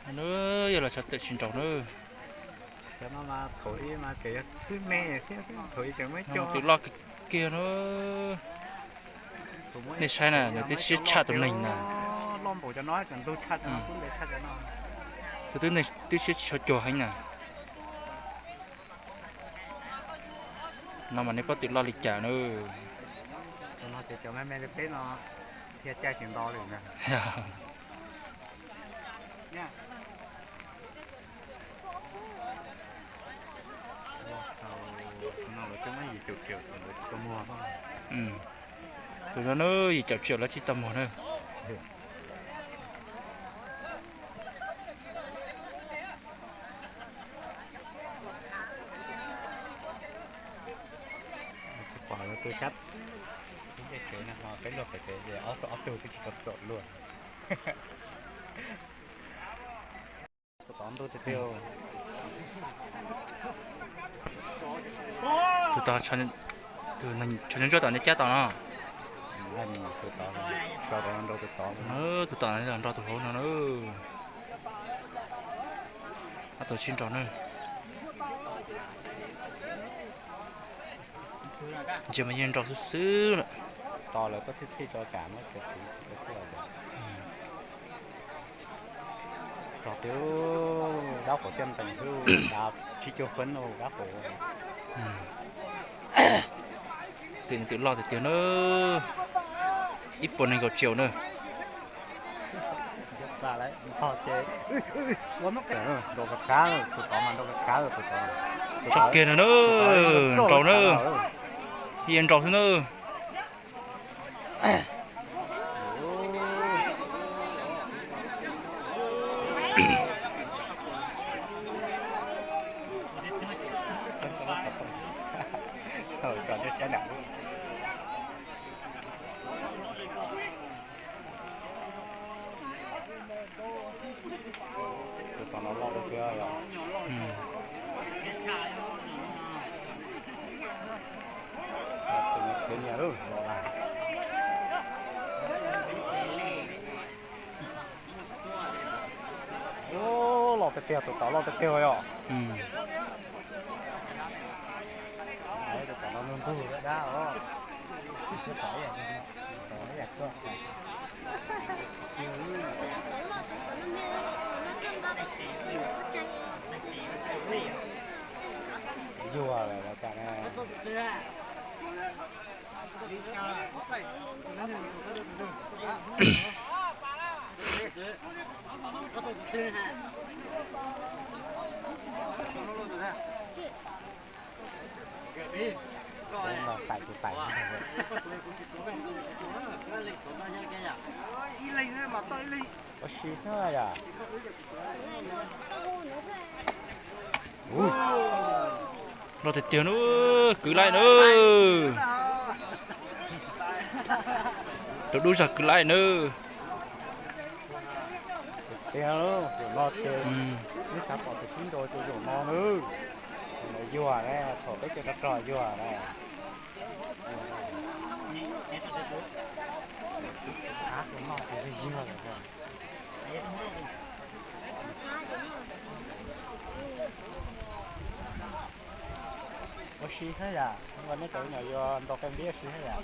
Nws yog los sawv tawm sib nraus na. Twm loj kiag kiag na. Nej saib na, nws twb siab tshaj tus neeg na. Tus twb neeg twb siab tsis tshua cuag heev na. No mas nej paub twm loj li cas na. Tus no na, yim caum tsiaum lawv tsis tau muag na. Peb luag pem ces ob tug twb tsis tau txom luaj. Tus tod, tus tod, tsho ntsuab tom nej cab tod no. Tus tom nrau tus hauv no na. Ob tug sib nraus na. Ntsia mas yeej nrau xwb xwb lawm. Rog tiag, dab qhuav thiaj ntees xwb, dav tsib caug feeb no dab qhuav. Twm, twm loj tiag tiag na, ib puas nees nkaum tsiaum na. Nrau kav kav, tus tod mas nrau kav kav, tus tod. Tso kiag no na, nrau na, yeej nrau xwb na. Tus tom no loj tiag tiag yom. Tus no khwv nyias lub los lawm. Ub, loj tiag tiag, tus tom loj tiag tiag yom. Tus tom no ntug ntug dab os. Yuag lawm los cas ne. Kuv no tais tus tais. Ua si xwb yom. Loj tiag tiag na, kwv laij na. Rau dub zog kwv laij na. Tiag, zaum no ces nej xav pom tus sib nraus ces zaum no na. Zaum no yuag na, thaum peb caug rog rog yuag na. Av tus no ces yuag lawm. Ua si thiab yam, ua nej cov nyuam yuav ntaus qe ntiab ua si thiab yam.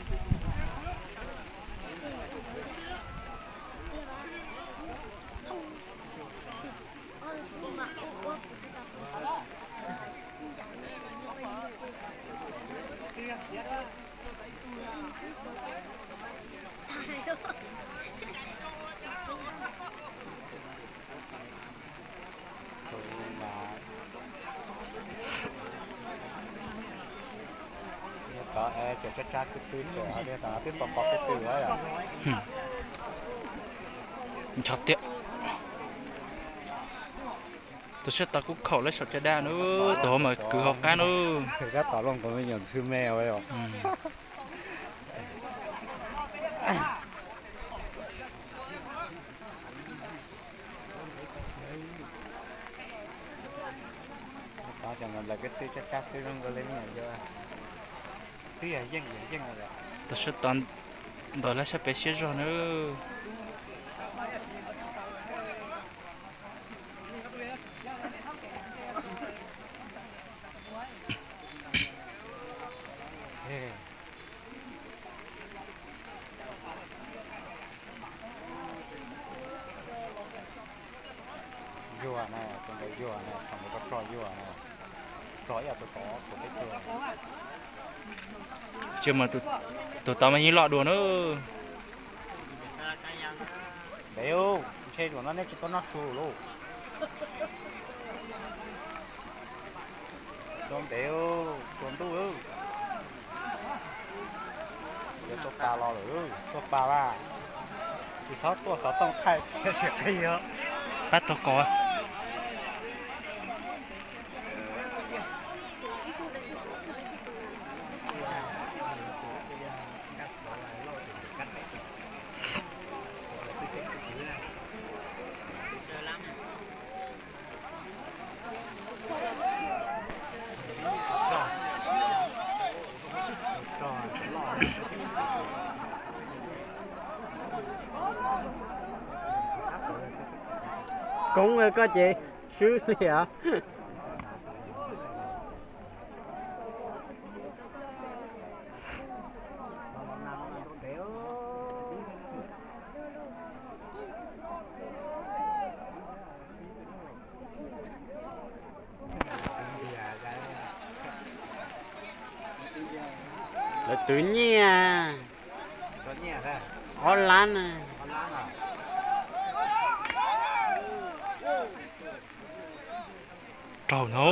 Tod es cov tsa tsa kwv tw, cov hais tias tom no twb pom pom kwv tw lawm yom. Ncho tiag. Tus sab tod kuj khaum lawv saum caj dab na, tus hauv mas kwv hauv qab na. Tab tom los nkaus me nyuam ntxhw me os yom. Tod cov ntawd lawv kwv tw tsa tsa kwv zoo nkaus li me nyuam yaus. Twb yog yeej yog yeej lawm. Tus sab tod ntawd lawv sab pem siab zog na. Yuag na, tus ntawd yuag na, thaum ntawd koj tso yuag na, tso ib yam tus tod tus peb tug. Tsis mas tus tod mas yeej loj dua na. Ntev, ntshe zaum no nej tsis tau noj su lauj. Tsuas ntev, tsuas ntuj. Yuav tuaj pas los lawm, tuaj pas las. Tsis txhob tuaj xov tooj thaij thiab tsis qhia. Pab tau kos. Koob koj ces swb li os. Lawv twv nyiaj ob lab na. Raug na.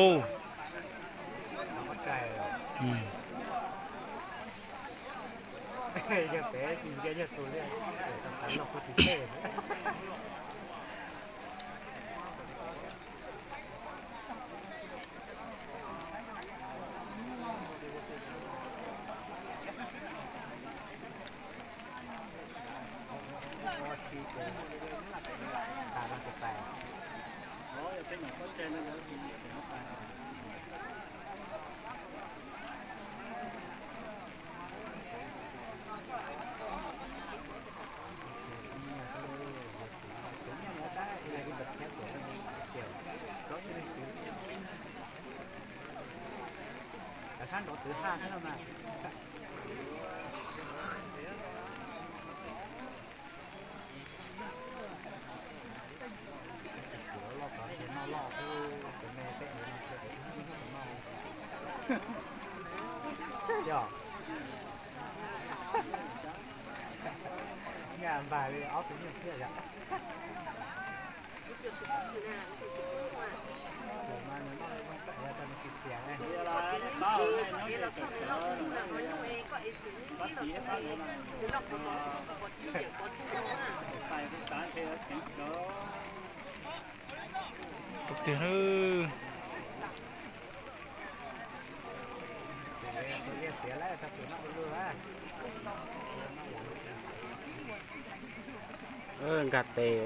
Nyaj npag li ob tug nyuj thiab yom. Tiag na. Nkag tes.